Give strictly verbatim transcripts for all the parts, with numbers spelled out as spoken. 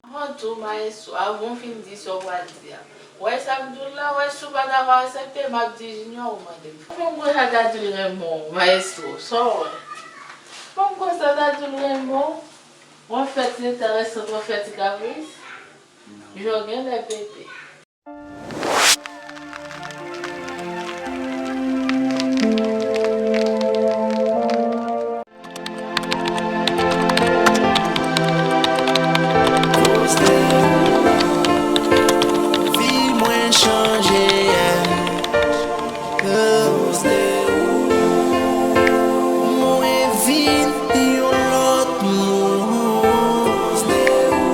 Avan tou, Maestro, avan w fin di sa w pral di a, w wè sa m di w la, w wè si w pa ta aksepte, m ap di Junior ou mande m. Fò m konn sa ta di l renmen w, Maestro, sa w wè? Fò m konn sa ta di l renmen w. W ap fè ti enteresan, w ap fè ti kapris. Jò genlè pete. Koz de ou, vi mwen chanje. Koz de ou, mwen vin yon lòt moun. Koz de ou,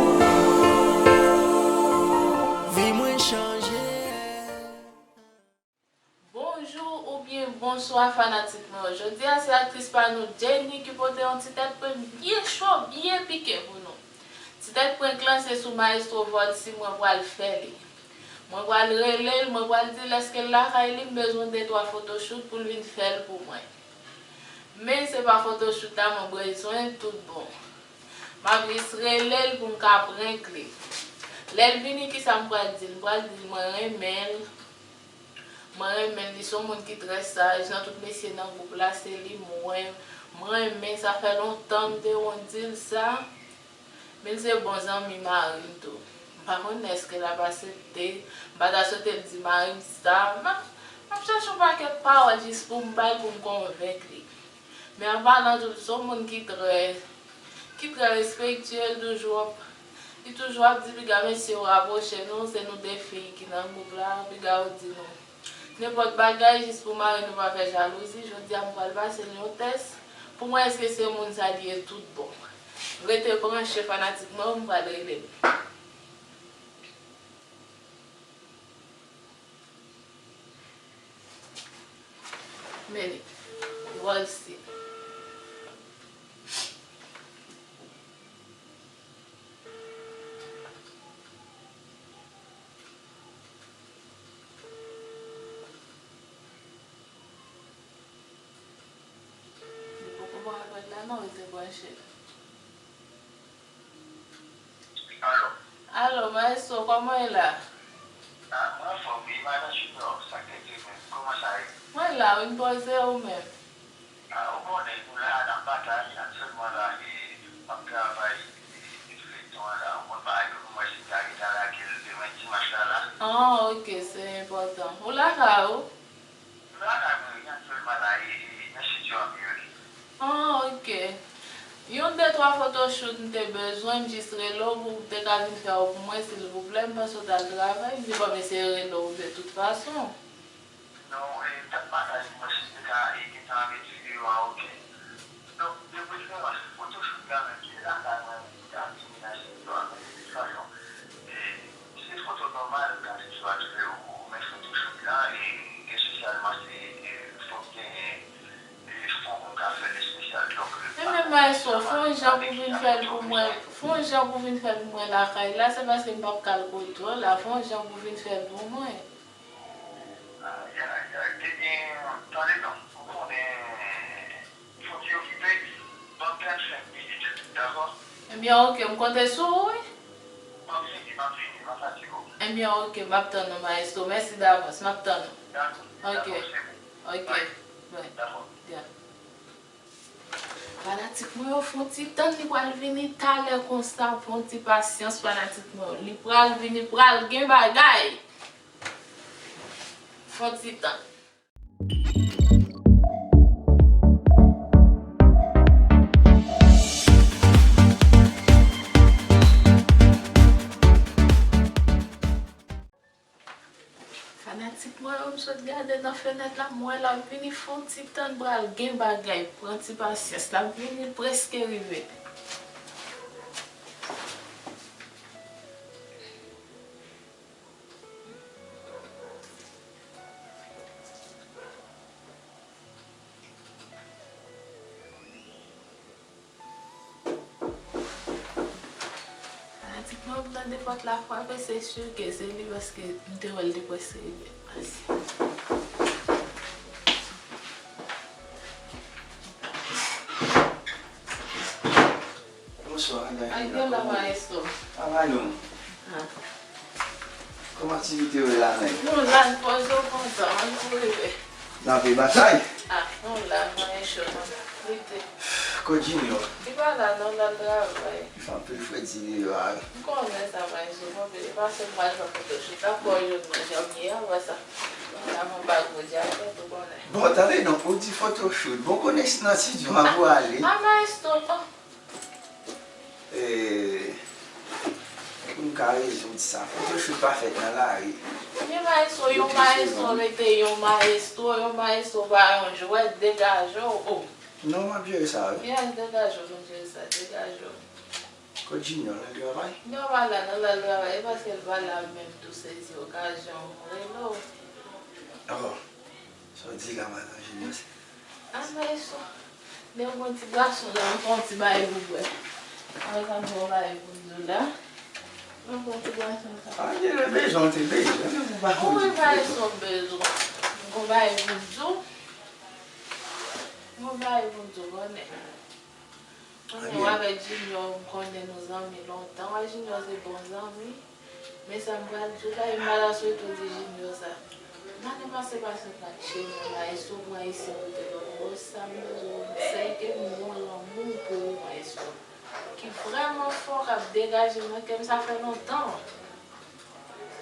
vi mwen chanje. Bonjou oubyen bonswa fanatik mwen yo. Jodi a se aktris pa nou Jenny ki pote yon ti tèt prank byen cho, byen pike pou nou. Ti tèt prank lan se sou Maestro Volcy mwen pral fè li. Mwen pral rele l, mwen pral di l èske l lakay li, m bezwen de twa photoshoot pou l vin fè l pou mwen. Men se pa photoshoot la mwen bezwen tout bon. M ap jis rele l pou m ka prank li. Lè l vini, kisa m pral di l? M pral di l mwen renmen l. Mwen renmen l, li se yon moun ki trè saj. Nan tout mesye nan gwoup la, se li mwen, mwen renmen. Sa fè lontan m te wont di l sa. Men l se bon zanmi mari m tou. M pa konn èske l ap aksepte. M pa ta swete l di mari m sa. M ap, m ap chèche yon pakèt pawòl jis pou m ba l, pou m konvenk li. Men an palan tou, li se yon moun ki trè, ki trè respektye, li toujou ap, li toujou ap di piga mesye yo rapwoche nou, se nou de fi ki nan gwoup la, piga yo di nou nenpòt bagay jis pou mari nou pa fè jalouzi. Jodi a m pral pase l yon tès pou m wè èske se moun sa li ye tout bon. Rete branche fanatik mwen yo, m pral rele l. Men li, Volcy. Li poko bon apèl la non, rete branche. Alo. Alo, Maestro, kòman w ye la? Ah, mwen anfòm wi, madan Junior, sa k te di menm? Kòman sa ye? Mwen la wi, m poze, ou menm? Ah, ou konnen, nou la, n ap batay, aktyèlman la, e, m ap travay, e, e, feyton an la, ou konn bagay yo, pou mwen, si m ta gentan lage l demen dimanch la, la. Ah, ok, se enpòtan. Ou lakay ou? M lakay mwen wi, aktyèlman la, e, e, nan estidyo a m ye wi. Ah, ok. Yon de twa photoshoot m te bezwen, m jis rele w pou w te ka vin fè yo pou mwen, silvouplè. M panse w t al travay, m di bon, m eseye rele w de tout fason. Non, e, m t ap batay pou mwen si m te ka, e, gentan met videyo a, ok. Donk, de preferans, photoshoot la menm, se lakay mwen, m ta vini nan estidyo a, men de tout fason, e, se foto nòmal, m ka toujou al fè yo, men photoshoot la, e, espesyalman, se, e, fòk genyen, e, fon pou m ka fè l espesyal. Donk, e, men Maestro, fè yon jan pou vin fè l pou mwen, fè yon jan pou vin fè l pou mwen lakay la, se paske m p ap ka al kote w la, fè yon jan pou vin fè l pou mwen. Ay, ay, ay, ebyen, tande non, ou konnen, fò w te okipe, ban m trannsenk minit, dakò? Ebyen, ok, m konte sou ou, wi. M ap vini, m ap vini, m ap fatige w. Ebyen, ok, m ap tann ou, Maestro. Mèsi davans, m ap tann ou. Dakò, ok, dakò, se bon. Ok, bye. Dakò. Yeah. Fanatik mwen yo, fè yon ti tann, li pral vini talè konsa, fè yon ti pasyans, fanatik mwen yo. Li pral vini, pral gen bagay. Fè yon ti tann. Fanatik mwen yo, m sot gade nan fenèt la, m wè l ap vini, fè yon ti tann, pral gen bagay, pran ti pasyans, l ap vini, l prèske rive. Fanatik mwen, m tande pòt la frape, se si ke se li paske m te wè l te prèske rive. Bonswa, Anay. Ay, gen la, maestro. Travay nou. Ah. Kòman aktivite yo ye la menm? Nou la, n poze w kontan, an pou rive. N ap batay? Ah, nou la, maestro, nou lite. Kot Junior? Li pa la, non, l al travay. Li fè anpil fredi deyò a, wi. M konnen sa, maestro, m anpil. Li pase m pral fè photoshoot la, fò w jwenn mwen, jan m ye a, wè sa. Mwen la, mwen pa gwo djab, ou konnen. Bon, tande non, ou di photoshoot. Bon, konnen si nan estidyo a pou ale. Ah, maestro, oh. E, pou m ka rezoud sa, photoshoot pa fèt nan lari. Men maestro, yon maestro rete yon maestro, yon maestro pa yon jwèt, degaje w. Oh. Non, m ap jere sa, wi. Yes, degaje w, nou jere sa, degaje w. Kot Junior, l al travay? Non, pa la, non, l al travay, e paske l pa la menm tou sezi okazyon, m rele w. Oh. Sa w di la, madan Junior? Ah, maestro, lè w gon ti bwason la, m fè yon ti bagay pou bwè. Apre sa, m fè yon bagay pou m di w la. M fè yon ti bwason sa. Ah, gen lè bezwen, w te bezwen, men pou pa wi, maestro, m bezwen. M gon bagay pou m di w. M gon bagay pou m di w, konnen. Konnen w avèk Junior, m konnen nou zanmi lontan. Wè, Junior se bon zanmi. Men sa m pral di w la, e m pa ta swete w di Junior sa. Nan depanse pa senkant cheni, maestro, pran isi kote lòt bò, sa m bezwen w di, se ke m gon lanmou pou ou, maestro, ki vrèman fò, k ap degaje nan kè m, sa fè lontan.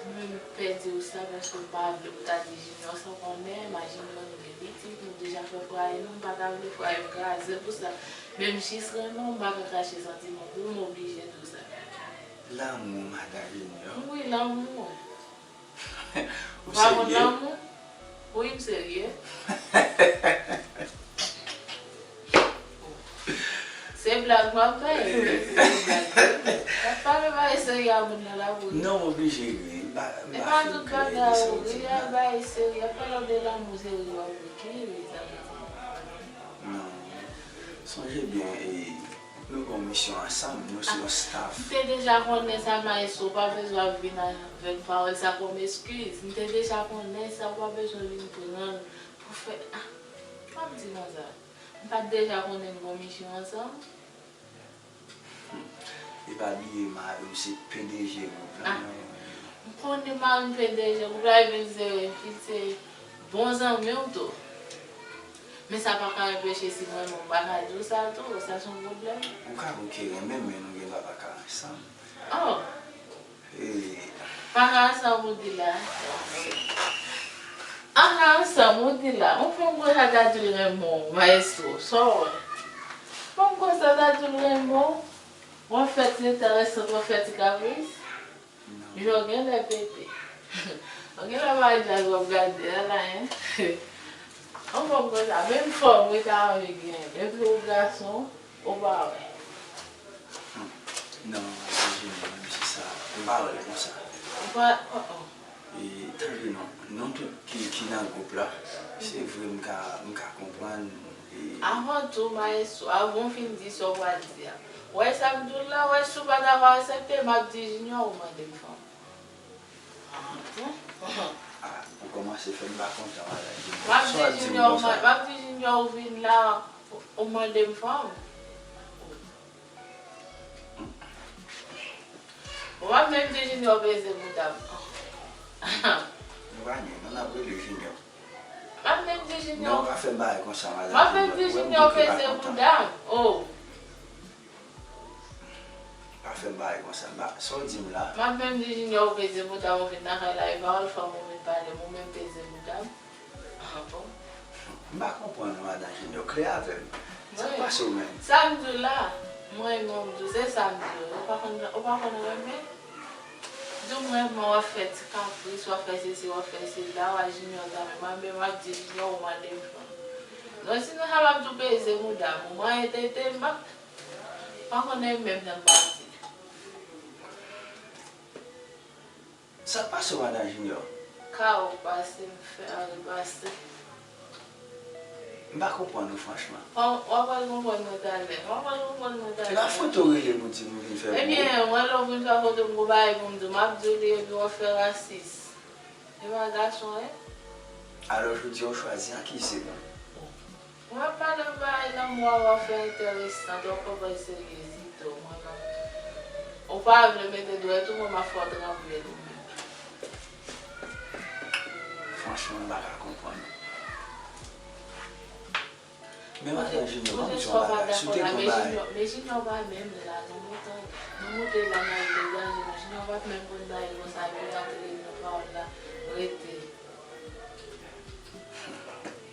Mwen m pè di w sa paske m pa vle pou ta di Junior sa, konnen m ak Junior nou gen pitit, nou deja fè fwaye nou, m pa ta vle fwaye m kraze pou sa. Men m jis renmen w, m pa ka kache santiman pou ou, m oblije di w sa. Lanmou, madan Junior. Wi, lanmou. Ou serye? Lanmou? Wi, m serye. Se blag m ap bay, wi. Se blag. W ap pale bagay serye a moun nan la pou ri. Non, m oblije ri. M pa, m pa fin kreye sa w di la. E pa tout bagay ou ri, al bagay serye. W ap pale de lanmou, se ri w ap ri. Ki ri sa vle di? Non. Sonje byen, e, nou gen yon misyon ansanm, nou se yon staff. M te deja konnen sa, maestro, w pa bezwen ap vin avèk pawòl sa kòm eskiz. M te deja konnen sa, w pa bezwen vin pran l pou fè, ah, m ap di konsa. M pa t deja konnen n gon misyon ansanm? Hmm. E pa bliye mari w se P D G gwoup la, non? M konnen mari m P D G gwoup la, epi l se, li se bon zanmi w tou. Men sa pa ka anpeche si mwen menm m pa ka di w sa tou, sa se yon pwoblèm. Ou ka bouke renmen, men nou gen dwa pa ka ansanm. Oh! Ee. Pa ka ansanm ou di la. An ka ansanm ou di la. Yon fanm konsa ta di l renmen w, maestro. Sa w wè? Fanm konsa ta di l renmen w. W ap fè ti enteresan, w ap fè ti kapris. Non. Jan w genlè pete. W genlè pa djaz w ap gade a la, en. Yon fanm konsa, menm fanm wi ta anvi genyen. Epi w gason, ou pa wè. Hmm. Non, Virginie, menm si sa, m pa wè l konsa. Ou pa, oh, oh. E, tande non, nou tout ki, ki nan gwoup la, se vre m ka, m ka konprann, e. Avan tou, maestro, avan w fin di sa w pral di a, w wè sa m di w la, w wè si w pa ta va aksepte, m ap di Junior ou mande m fanm. Ah, ou kòmanse fè m pa kontan, madan Junior. M ap di Junior, m ap di Junior ou vin la, ou mande m fanm. Ou pa menm di Junior peze bouda m. Nou pa gen, non, n ap rele Junior. M ap menm di Junior. Non, pa fè m bagay konsa, madan Junior. M ap menm di Junior peze bouda m. Oh. Pa fè m bagay konsa. Sa w di m la? M ap menm di Junior ou peze bouda m, ou vin nan kay la, e pawòl fanm ou vin pale m, ou menm peze bouda m. Ah bon? M pa konprann ou, madan Junior. Klè avè m. Sa k pase w menm? Sa m di w la, m renmen w, m di w, se sa m di w. Ou pa konn, ou pa konn renmen? Di w m renmen w, w ap fè ti kapris, w ap fè sesi, w ap fè sela, w a Junior tanmen. Mwen menm, m ap di Junior ou mande m fanm. Non, sinon sa m ap di w peze bouda m, ou manyen tete m, m ap, pa konnen menm jan m pral di. Sa k pase w, madan Junior? Ka ou pase m fè a repase. M pa konprann ou, franchman. W ap pral konprann mwen talè. W ap pral konprann mwen talè. E pa foto w rele m ou di m vin fè pou ou? Ebyen, mwen lè w vin fè foto m gon bagay pou m di w, m ap di w li epi w ap fè rasis. E pa gason, en? Alò, jodi a w chwazi akize m. Mwen ap pale m bagay lanmou a, w ap fè enteresan, w ap pran serye, Zito, mwen menm. Ou pa vle mete dwèt ou, mwen m ap fè w tranble ou menm. Franchman, m pa ka konprann ou. Men madan Junior, ban m di yon bagay, si w te gen yon bagay. Men Junior pa menm la, nou moute, nou moute la, n al degaje nou. Junior pa t menm konn bagay konsa, epi l antre nan pawòl la, rete.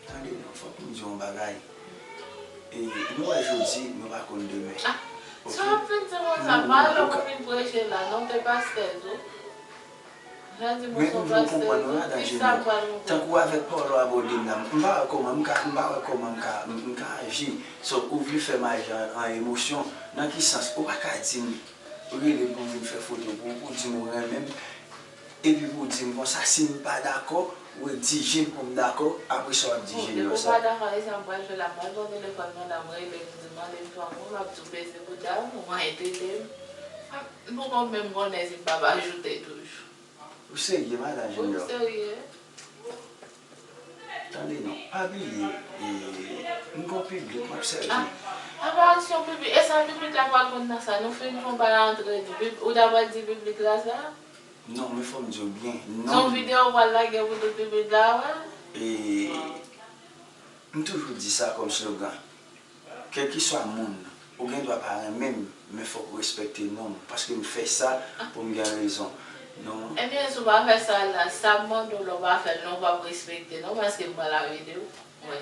Tande non, fòk m di yon bagay. E, nou wè jodi, nou pa konn demen. Ah, si w ap vin di konsa, pale pou vin preche la, non, te pastè tou. Men m vle w konprann mwen, madan Junior. Tankou avèk pawòl w abòde m nan, m pa wè kòman m ka, m pa wè kòman m ka, m, m ka aji. So, ou vle fè m aji an, an emosyon. Nan ki sans? Ou pa ka di m, rele m pou m vin fè foto pou ou, pou w di m ou renmen m, epi pou w di m konsa, si m pa dakò, ou egjije m pou m dakò, apre sa w ap di Junior sa. Bon, depi w pa dakò, e sa m pral fè la, m pral pran telefòn mwen la, m rele m, di, mande m fè yon mo, m ap di w beze bouda m, ou anyen tete m. M poko menm konnen si m p ap ajoute toujou. Ou serye, madan Junior? Wi, m serye. Tande non, pa bliye, e, m gon piblik m ap sèvi. Ah, apa aksyon piblik, e sa piblik la pral konn nan sa? Nou fin fè yon bagay antre nou, pib-, ou ta pral di piblik la sa? Non, men fò m di w byen, non. Se yon videyo w pral lage pou tout piblik la wè? E, m toujou di sa kòm slogan. Kèlkeswa moun, ou gen dwa pa renmen m, men fòk ou respekte non m, paske m fè sa pou m gen rezon. Non. Ebyen, si w pa fè sa la, sa m mande w la, w pa fè l non, w p ap respekte non, paske m pral avili w. Wi.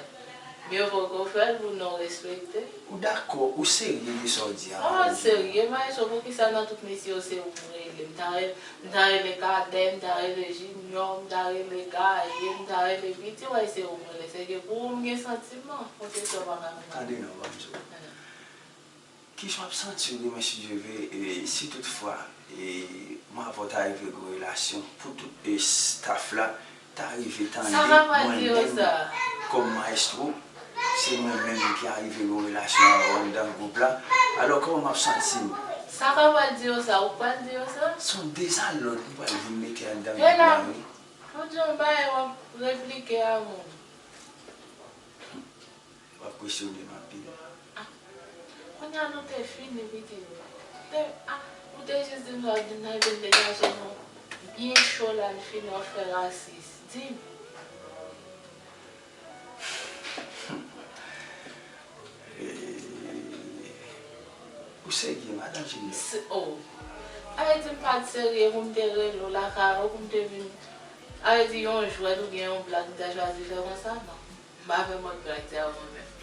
Mye vo ke w fè l pou non respekte. Ou dakò, ou serye de sa w di a, madan Junior? Mwen serye, maestro, poukisa nan tout mesye yo se ou m rele? M ta rele M ta rele Kadè, m ta rele Junior, m ta rele Gaye, m ta rele Piti, w wè se ou m rele. Se ke pou ou m gen santiman, yon kesyon pa ka vin. Tande non, ban m di w. Kijan w ap santi w demen, si Dye vle, e, si toutfwa, e, mwen avè w ta rive gen yon relasyon, pou tout, e, staff la, ta rive tande mwen menm kòm maestro, se mwen menm ki arive gen yon relasyon avè w anndan gwoup la. Alò, kòman m ap santi m? Sa ka pral di yo sa, ou pral di yo sa? Se yon dezalòd m pral vin mete anndan gwoup la, wi. Pou di yon bagay, w ap replike a moun. W ap kesyone m anpil. Ah, kounye a nou te fini, pitit. Te, ah, ou te jis di m sa, w di m nan, epi m te gache nou byen cho la, n fini, w ap fè rasis. Di m. Eh, ou serye, madan Junior? Se, oh. Sa vle di m pa t serye pou m te rele w lakay ou, pou m te vin. Sa vle di yon jwèt oubyen yon blag m ta chwazi fè konsa? Non. M pa fè mòd blag sa yo mwen menm.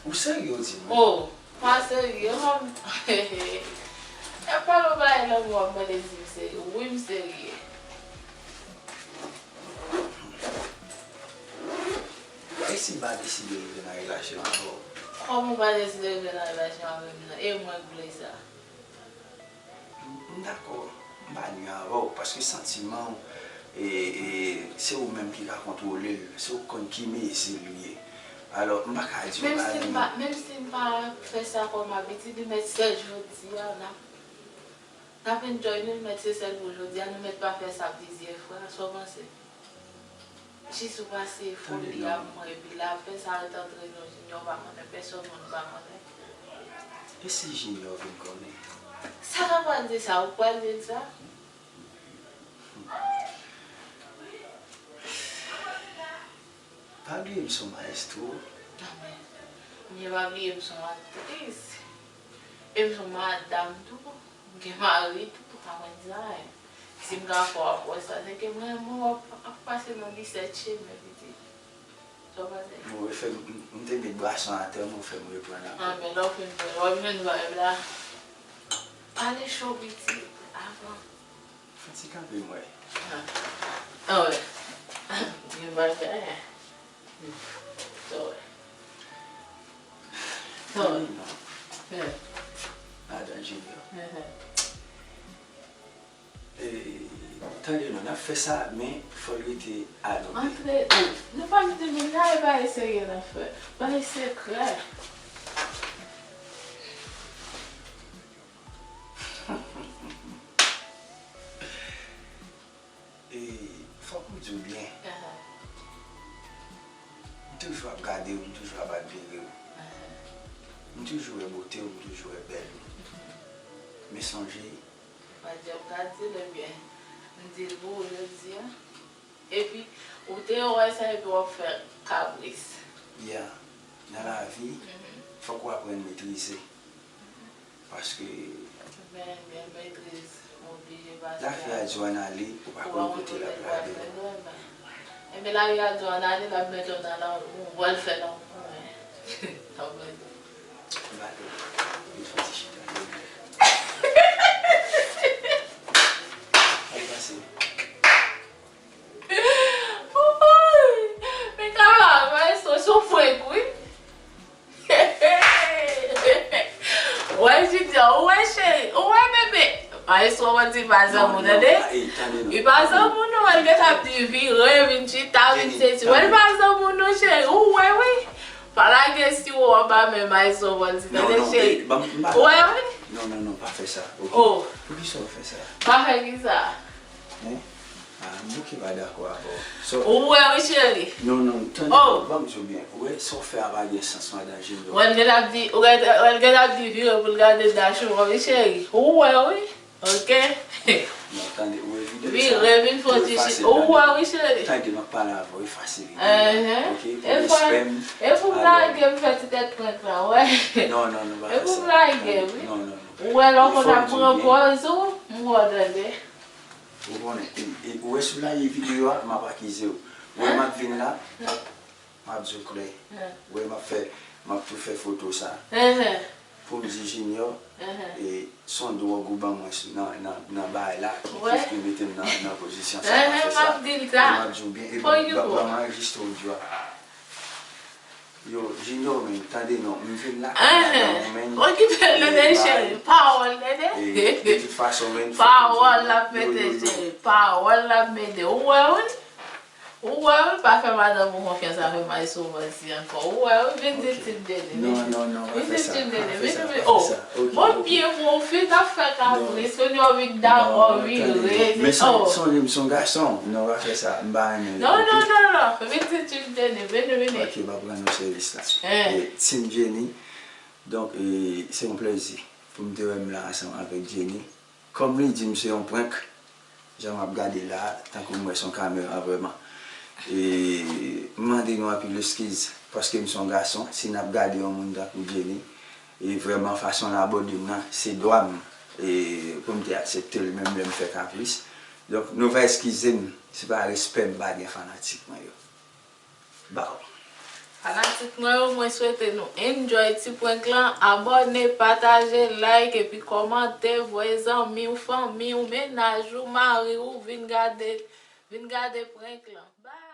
Ou serye w di m? Oh, pa serye, hòm. E pa yon bagay lanmou w ap mande si m serye. Wi, m serye. E si m pa deside rive nan relasyon avè w? Kòman w pa deside rive nan relasyon avè m nan? E mwen k vle sa. M, m dakò, m pa nwi avè w, paske santiman w, e, e, se ou menm ki ka kontwole l, se ou k konn ki mezi l ye. Alò, m pa ka di w pa renmen m. Menm si m pa, menm si m pa fè sa kòm abitid, li mèt sèt jodi a, n ap, n ap enjoy nou, li mèt se sèl pou jodi a, nou mèt pa fè sa plizyè fwa, sa w panse? Jis ou pase foli a mwen, epi lapè sa ret antre nou, Junior pa konnen, pèsòn moun pa konnen. E si Junior vin konnen? Sa ka pral di sa, ou pral di l sa? Pa bliye m se yon maestro. Amèn. Ebyen pa bliye m se yon aktris. E m se yon madanm tou. M gen mari tou, pa mwen di anyen. Si m ka fè w, w ap wè sa. Se ke mwen, mwen w ap, ap pase nan disèt chemen, pitit. Sa w panse? Bon, e fè m, m, m te met bwason atè, men w fè m reprann ankò. Ah, men lè w fin pran, w ap jwenn vibe la. Pale cho, pitit, avan. Fè ti kanpe m wè. Ah. Ah, wè. Gen bagay. Sa w wè. Sa w wè. Madan Junior. E, tande non, n ap fè sa, men fò l rete a non. Antre, oh, nou pa mete moun la, e bagay serye n ap fè. Bagay sekrè. E, fòk m di w byen, Toujou ap gade w, m toujou ap admire w. M toujou wè bote w, m toujou wè bèl ou. Men sonje, Madanm ka di l, ebyen, m di l pou ou jodi a. Epi, ou te wè sa epi w ap fè kabris. Ya, nan lavi, fòk ou aprann metrize. Paske Men, men metriz, ou oblije pase lavi a di w ann ale, ou pa konn kote l ap lage w. Ebyen, lavi a di w ann ale, l ap mete w nan lanmou, w al fè lanmou, men. Sa w mande. Ba l, li fè ti chita. Al pase. Wouy! Men kamera, maestro sou frenk, wi. Wè, Junior, ou wè, cheri, ou wè, bebe. Maestro, mwen di, pa zanmi w, tande? Li pa zanmi w, non, wè, l gentan ap di, vire, vin chita, vin sezi. Wè, l pa zanmi w, non, cheri, ou wè, wi. Pa lage siwo anba men maestro Volcy, tande, cheri. Ou wè, wi. Non, non, non, pa fè sa. Ok. Poukisa w fè sa? Pa fè kisa? Hein? Ah, m bouke pa dakò avè w. So, Ou wè, wi, cheri. Non, non, tande, ban m di w byen. Ou wè, sa w fè a pa gen sans, madan Junior. Wè, l gentan ap di, wè, l gentan ap di vire pou l gade dachou an, wi, cheri. Ou wè, wi. Ok. Non, tande, ou wè videyo sa. Vire, vin fè yon ti chi-, ou wè, wi, cheri. Tande, m ap pale avè w, efase videyo a. Ok, pou respè m. E pou m lage m fè ti tèt prank la, wè. Non, non, non, pa fè sa. E pou m lage, wi. Non, non, non. Ou wè, lè w konn ap pran pòz ou, m wè w, tande. Ou konnen, e, e, ou wè si w lage videyo a, m ap akize w. Ou wè m ap vin la, m ap di w klè. Ou wè m ap fè, m ap tou fè foto sa. Pou m di Junior, e, se yon dwòg ou ban mwen nan, nan, nan bagay la, ki, ki, ki mete m nan, nan pozisyon sa, m ap fè sa. E m ap di w byen, e ban, ban, ban m anrejistre odyo a. Yo, Junior, men, tande non, m vin lakay madanm ou, men. Okipe l, tande, cheri, pawòl, tande. E, de tout fason, men, fòk m di w, yo, yo, yo. Pawòl l ap mete. Ou wè, wi. Ou wè, wi, pa fè madanm ou konfyans avè maestro Volcy ankò. Ou wè, wi, vin di Team Jenny, vin. Non, non, non, pa fè sa. Vin di Team Jenny, vin, vin. Oh, bon, byen, bon, fin ap fè kabris, kounye a w vin dakò, vire. Men sonje m se yon gason. Non, pa fè sa. M pa renmen. Non, non, non, non. Vin di Team Jenny, vin, vin. Ok, m ap rann nou sèvis la. E, Team Jenny, donk, e, se yon plezi pou m te wè m la ansanm avèk Jenny. Kòm li di m se yon prank, jan m ap gade la, tankou m wè se yon kamera vrèman. E, m mande nou anpil eskiz, paske m se yon gason, si n ap gade yon moun tankou Jenny, e vrèman fason l abòde m nan, se dwa m, e, pou m te aksepte l menm lè m fè kapris. Donk, nou va eskize m, se pa respè m pa gen fanatik mwen yo. Ba w. Fanatik mwen yo, mwen swete nou enjoy ti prank lan. Abòne, pataje, like, epi kòmante, voye zanmi w, fanmi w, mennaj ou, mari w, vin gade, vin gade prank lan. Bye!